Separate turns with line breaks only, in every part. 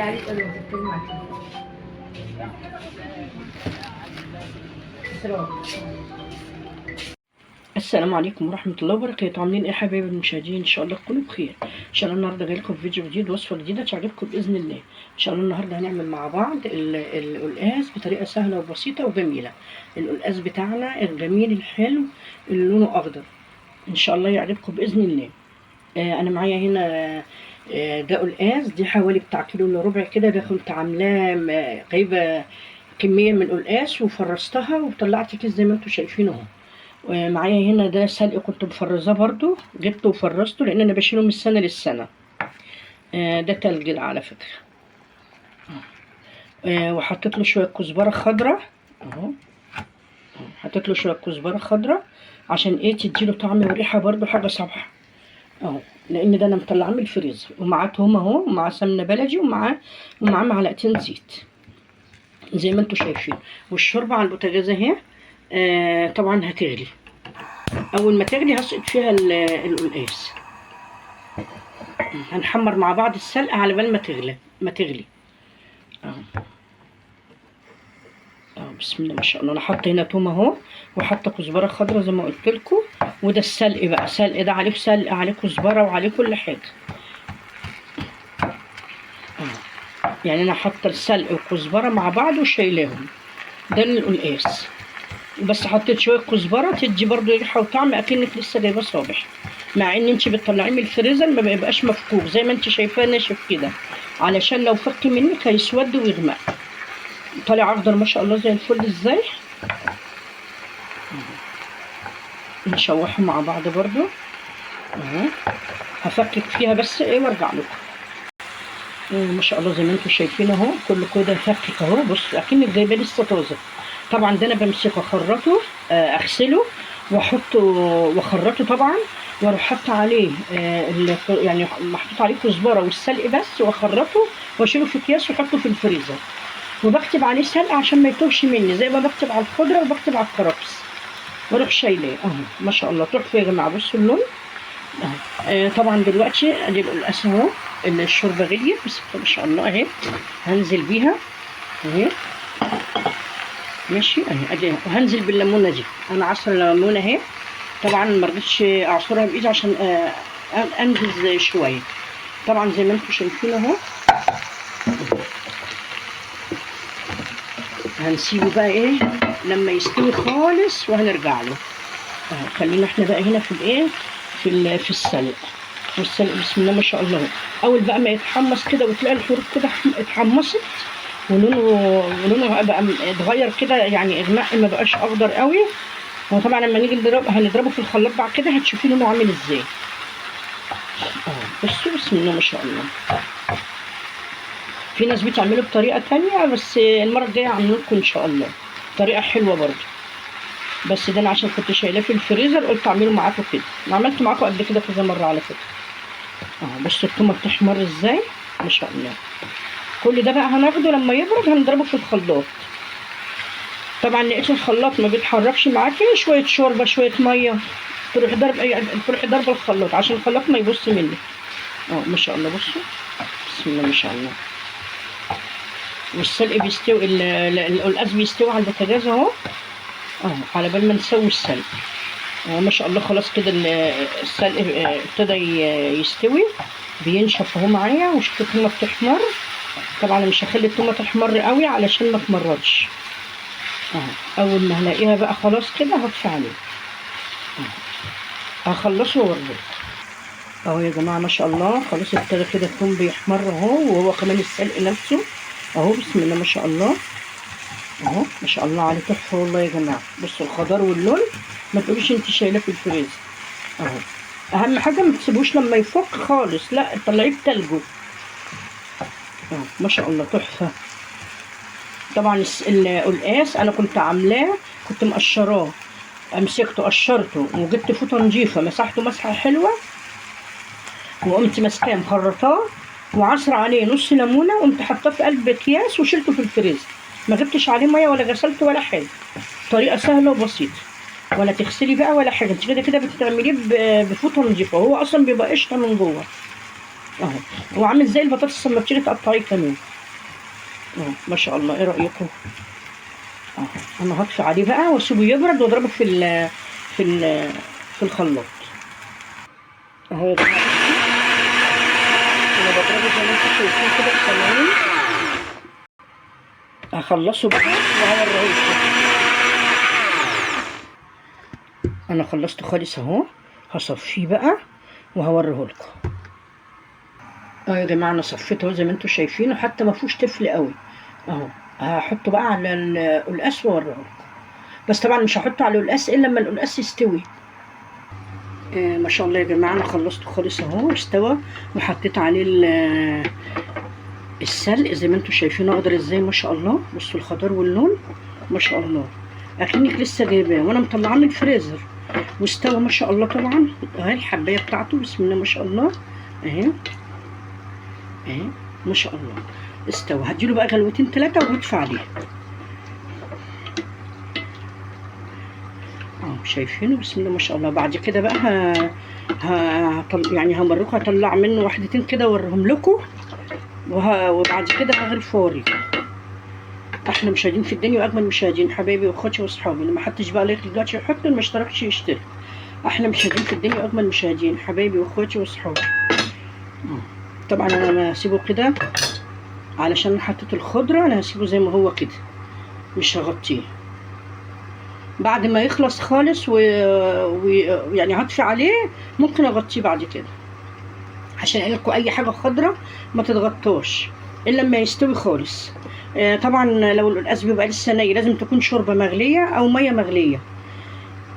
عليك قبل ما تتكلم على التليفون. إسراء.
السلام عليكم ورحمة الله وبركاته. عاملين ايه يا حبايبي المشاهدين؟ ان شاء الله تكونوا بخير. ان شاء الله النهارده جاي لكم فيديو جديد، وصفة جديدة تعجبكم بإذن الله. ان شاء الله النهارده هنعمل مع بعض القلقاس بطريقة سهلة وبسيطة وجميلة. القلقاس بتاعنا الجميل الحلو اللي لونه اخضر، ان شاء الله يعجبكم بإذن الله. انا معايا هنا ده قلقاس، دي حوالي بتاع كيلو الا ربع كده. ده كنت عاملاه جايبه كمية من القلقاس وفرزتها وطلعت كيس زي ما انتم شايفين اهو. ومعايا هنا ده سلق كنت مفرزاه برضو، جبته وفرزته لان انا بشيله من السنة للسنة. ده تلج على فكرة. وحطيت له شوية كزبره خضراء اهو، حطيت له شوية كزبره خضراء عشان ايه؟ تديله طعم وريحه برضو حاجة صبحة اهو، لان ده انا مطلعاه من الفريزر. ومعاه توم اهو، ومعاه سمنه بلدي، ومعاه معلقتين زيت زي ما انتم شايفين. والشوربه على البوتاجاز اهي. طبعا هتغلي، اول ما تغلي هسقط فيها القلقاس. هنحمر مع بعض السلقه على بال ما تغلي اهو. بسم الله ما شاء الله. انا حاطه هنا توم اهو، وحاطه كزبره خضراء زي ما قلت لكم. وده السلق بقى، سلق ده عليه سلق، عليه كزبره وعليه كل حاجة. يعني انا حاطه السلق والكزبره مع بعض وشايلاهم. ده القلقاس، بس حطيت شوية كزبره تدي برضو ريحه وطعم اكنك لسه جايباه صابح، مع ان انت بتطلعيه من الفريزر ما بيبقاش مفكوك زي ما انت شايفاه ناشف كده، علشان لو فك منك هيسود ويغمق. طالع اخضر ما شاء الله زي الفل. ازاي نشوحه مع بعض برضو اهو. هفكك فيها بس ايه وارجع لكم. ما شاء الله زي ما انتم شايفين اهو، كله كده فكك اهو. بص اكنك جايباه لسه طازة. طبعا ده انا بمسكه اخرطه، اغسله واحطه واخرطه طبعا، واروح حاطه عليه يعني محطوط عليه كزبره والسلق بس، واخرطه واشيله في اكياس واحطه في الفريزر. وبكتب عليه سلق عشان ما يتوهش مني، زي ما بكتب على الخضرة وبكتب على الكرفس، واروح شايلاه اهو. ما شاء الله تحفة يا جماعة. بصوا اللون اهو. طبعا دلوقتي ادي القلقاس اهو، الشوربة غليت بس ما شاء الله اهي، هنزل بيها اهي ماشي اهي ادي. وهنزل بالليمونه دي، انا عصر الليمونه اهي. طبعا ما رضيتش اعصرها بايدي عشان انجز شوية. طبعا زي ما انتم شايفين اهو. هنسيبه بقى ايه لما يستوي خالص وهنرجع له اهو. خلينا احنا بقى هنا في الايه، في السلق. والسلق بسم الله ما شاء الله اول بقى ما يتحمص كده وتلاقي الحروف كده اتحمصت ولونه بقى اتغير كده، يعني اغماء ما بقاش اخضر قوي. وطبعا لما نيجي هنضربه في الخلاط بعد كده هتشوفي لونه عامل ازاي اهو. بصوا بسم الله ما شاء الله. في ناس بتعمله بطريقة تانية، بس المرة الجاية هعمله لكم ان شاء الله طريقه حلوة برضو. بس ده انا عشان كنت شايلاه في الفريزر قلت اعمله معاكم كده. انا عملت معاكم قبل كده كذا مرة على فكرة اهو. بصوا التومه بتحمر ازاي ما شاء الله. كل ده بقى هناخده لما يبرد هنضربه في الخلاط. طبعا لقيت الخلاط ما بيتحركش معاكي، شوية شوربة شوية مية، تروحي ضربه الخلاط عشان الخلاط ما يبص منك اهو. ما شاء الله بصوا بسم الله ما شاء الله. والسلق بيستوي، القلقاس بيستوي على البوتاجاز اهو اهو، على بال ما نسوي السلق اهو. ما شاء الله خلاص كده السلق ابتدى يستوي، بينشف اهو معايا. وشوفوا التومه بتحمر. طبعا مش هخلي التومه تحمر قوي علشان ما تمررش اهو. اول ما هلاقيها بقى خلاص كده هطفي عليه اهو، هخلصه وارجع اهو يا جماعة. ما شاء الله خلاص ابتدى كده التوم بيحمر اهو، وهو كمان السلق نفسه اهو بسم الله ما شاء الله اهو. ما شاء الله عليه تحفة والله يا جماعة. بصوا الخضار واللون ما تقوليش انت شايلاه في الفريزر اهو. اهم حاجة ما تسيبوش لما يفك خالص، لا طلعيه بتلجه اهو. ما شاء الله تحفة. طبعا القلقاس انا كنت عاملاه، كنت مقشراه، مسكته قشرته وجبت فوطه نظيفة مسحته مسحه حلوة، وقمت ماسكاه مخرطاه وعصر عليه نص ليمونه، وقمت حاطاه في قلب اكياس وشيلته في الفريزر. ما جبتش عليه مية ولا غسلته ولا حاجة. طريقه سهلة وبسيطة، ولا تغسلي بقى ولا حاجة، انت كده كده بتعمليه بفوطه نظيفة، وهو اصلا بيبقى قشطه من جوه اهو. هو عامل زي البطاطس لما بتيجي تقطعيه كمان. اهو ما شاء الله. ايه رايكم؟ اهو انا هطفي عليه بقى واسيبه يبرد واضربه في الخلاط اهو يا جماعة. انا بضربه زي ما انتم شايفين كده وسامعين. هخلصه بقى وهوريهولكم. انا خلصته خالص اهو، هصفيه بقى وهوريهولكم. اهو يا جماعة انا صفيته اهو زي ما انتم شايفين، وحتى ما فيهوش تفل قوي اهو. هحطه بقى على القلقاس واوريهولكم، بس طبعا مش هحطه على القلقاس الا لما القلقاس يستوي. ما شاء الله يا جماعة انا خلصته خالص اهو، استوى، وحطيت عليه السلق زي ما انتم شايفين اخضر ازاي ما شاء الله. بصوا الخضار واللون ما شاء الله، اكنك لسه جايباه وانا مطلعاه من الفريزر، واستوى ما شاء الله. طبعا اهي الحبايه بتاعته بسم الله ما شاء الله اهي اهي ما شاء الله استوى. هديله بقى غلوتين ثلاثة وادفع عليه اهو، شايفينه بسم الله ما شاء الله. بعد كده بقى يعني همركم، هطلع منه واحدتين كده واوريهم لكم، وبعد كده هغرف واوريكم. احلى مشاهدين في الدنيا واجمل مشاهدين حبايبي واخواتي واصحابي. اللي ما حطش بقى like دلوقتي يحط، اللي ما اشتركش يشترك. احلى مشاهدين في الدنيا واجمل مشاهدين حبايبي واخواتي واصحابي. طبعا انا هسيبه كده علشان حطيت الخضرة، انا هسيبه زي ما هو كده مش هغطيه. بعد ما يخلص خالص ويعني هطفي عليه، ممكن اغطيه بعد كده، عشان اقول لكم اي حاجة خضرة ما تتغطاش الا لما يستوي خالص. طبعا لو القلقاس بيبقى لسه ني لازم تكون شوربة مغليه او مية مغليه،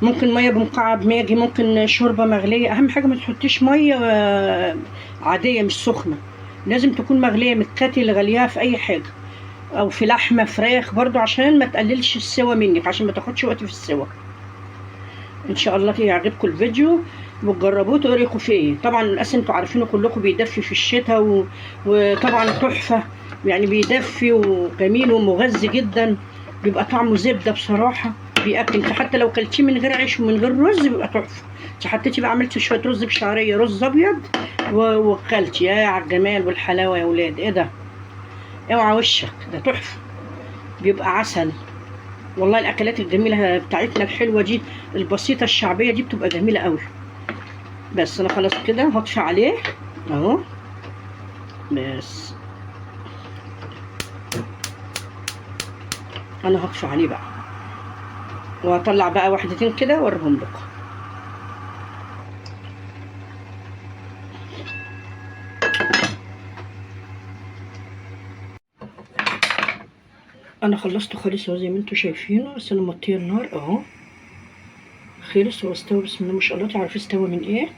ممكن مية بمكعب ماجي، ممكن شوربة مغليه. اهم حاجة ما تحطيش مية عادية مش سخنة، لازم تكون مغليه من الكاتل غليها في اي حاجة، او في لحمه فراخ برضو، عشان ما تقللش السوا منك، عشان ما تاخدش وقت في السوا. ان شاء الله يعجبكم الفيديو وتجربوه تقولوا فيه ايه. طبعا القلقاس انتوا عارفينه كلكم بيدفي في الشتاء، وطبعا تحفة يعني، بيدفي وجميل ومغذي جدا، بيبقى طعمه زبدة بصراحة، بياكل. انت حتى لو كلتيه من غير عيش ومن غير رز بيبقى تحفة. انت حطيتي بقى، عملتي شوية رز بشعريه، رز ابيض وكلتي، يا على الجمال والحلاوه يا ولاد. ايه ده؟ اوعى وشك، ده تحفة، بيبقى عسل والله. الاكلات الجميلة بتاعتنا الحلوة دي البسيطة الشعبية دي بتبقى جميلة قوي. بس انا خلاص كده هطفي عليه اهو. بس انا هطفي عليه بقى وهطلع بقى واحدتين كده واوريهم لكم. انا خلصته خالص اهو زي ما انتم شايفينه، بس انا موطيه النار اهو، خلص واستوى بسم الله ما شاء الله. تعرفي استوى من ايه؟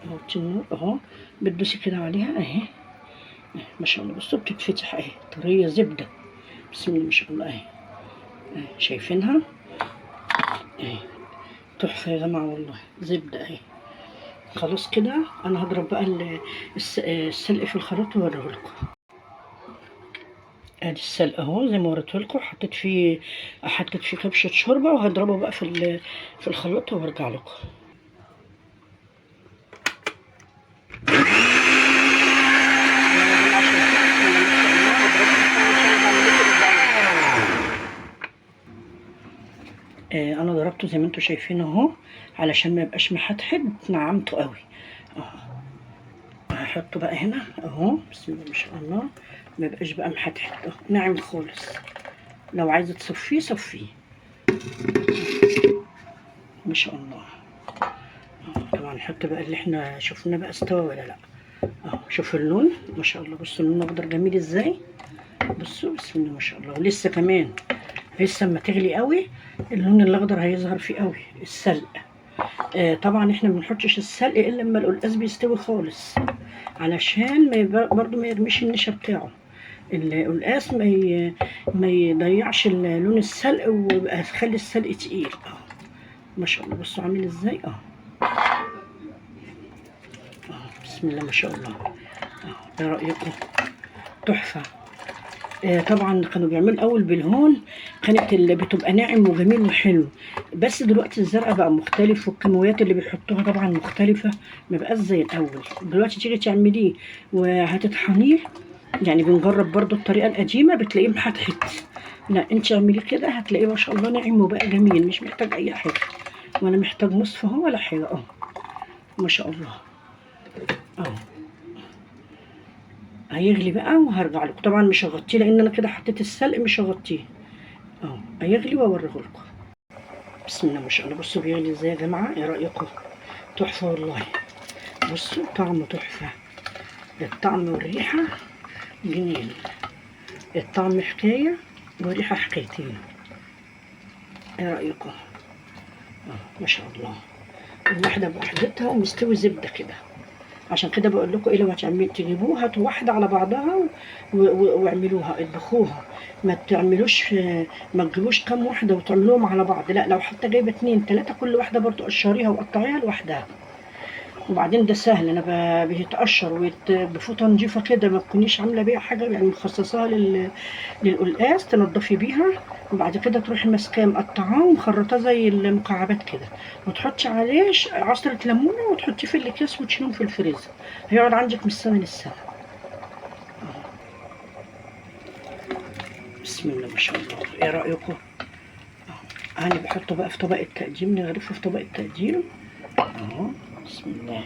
اهو النار اهو، بتدوسي كده عليها اهي ما شاء الله. بصوا بتتفتح اهي، طرية زبدة بسم الله ما شاء الله اهي، شايفينها اهي، تحفة يا جماعة والله، زبدة اهي. خلاص كده انا هضرب بقى السلق في الخلاط واوريه لكم. ادي السلق اهو زي ما وريته لكم، حطيت فيه كبشة شوربة، وهضربه بقى في الخلاط وارجع لكم. انا ضربته زي ما انتم شايفين اهو، علشان ما يبقاش محدحد، نعمته قوي اهو. هحطه بقى هنا اهو بسم الله ما شاء الله، ما يبقاش بقى محدحد اهو، ناعم خالص. لو عايزه تصفية صفيه ما شاء الله. طبعا نحط بقى اللي احنا شفناه بقى استوى ولا لا اهو. شوفوا اللون ما شاء الله، بصوا اللون اخضر جميل ازاي، بصوا بسم الله ما شاء الله. ولسه كمان لسه اما تغلي قوي اللون الاخضر هيظهر فيه قوي السلق. طبعا احنا ما بنحطش السلق الا لما القلقاس بيستوي خالص، علشان ما برضو ما يرميش النشا بتاعه. القلقاس ما يضيعش لون السلق ويبقى يخلي السلق تقيل اهو ما شاء الله. بصوا عامل ازاي اهو بسم الله ما شاء الله اهو. ايه رايكم؟ تحفة. طبعا كانوا بيعملوا الاول بالهون، كانت اللي بتبقى ناعم وجميل وحلو، بس دلوقتي الزرع بقى مختلف، والكيماويات اللي بيحطوها طبعا مختلفة، ما بقاش زي الاول. دلوقتي تيجي تعمليه وهتطحنيه يعني بنجرب برضو الطريقة القديمة بتلاقيه محتحت. لا انت اعملي كده هتلاقيه ما شاء الله ناعم وبقى جميل، مش محتاج اي حاجة ولا محتاج مصفى هو ولا حاجة اهو ما شاء الله اهو. هيغلي بقى وهرجع لكم. طبعا مش هغطيه لان انا كده حطيت السلق، مش هغطيه اهو. هيغلي واوريه لكم. بسم الله ما شاء الله. بصوا بيغلي ازاي يا جماعة، ايه رايكم؟ تحفة والله. بصوا طعمه تحفة، الطعم والريحه جميل. الطعم حكاية والريحه حكايتين. ايه رايكم؟ ما شاء الله. الواحدة بوحدتها ومستوي زبدة كده. عشان كده بقول لكم ايه، لو هتعملوا تجيبوها هاتوا واحدة على بعضها واعملوها، اطبخوها. ما تعملوش، ما تجيبوش كام واحدة وتعملوهم على بعض، لا. لو حتى جايبه 2 3 كل واحدة برضو قشريها وقطعيها لوحدها. وبعدين ده سهل، انا بيتقشر بفوطه نضيفه كده، ما تكونيش عامله بيها حاجة يعني، مخصصاها للقلقاس، تنضفي بيها. وبعد كده تروحي ماسكاه مقطعاه ومخرطاه زي المكعبات كده، وتحطي عليه عصره ليمونه وتحطيه في الاكياس وتشيلهم في الفريزر، هيقعد عندك من السنة للسنة. بسم الله ما شاء الله. ايه رايكم؟ انا بحطه بقى في طبق التقديم، نغرفه في طبق التقديم اهو. بسم الله.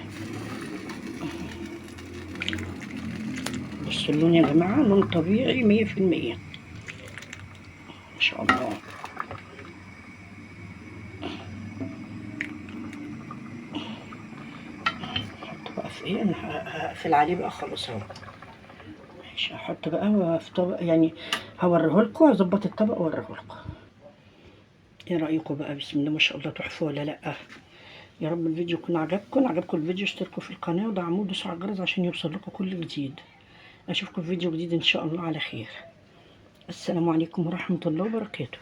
بصوا اللون يا جماعة، لون طبيعي 100% ما شاء الله. احط بقى في ايه، انا هقفل عليه بقى خلاص اهو. ماشي، هحط بقى في طبق، يعني هوريهولكوا، هظبط الطبق واوريهولكوا. ايه رايكم بقى؟ بسم الله ما شاء الله، تحفة ولا لا؟ يا رب الفيديو يكون عجبكم. عجبكم الفيديو اشتركوا في القناة ودعموه ودوسوا على الجرس عشان يوصل لكم كل جديد. اشوفكم في فيديو جديد ان شاء الله على خير. السلام عليكم ورحمة الله وبركاته.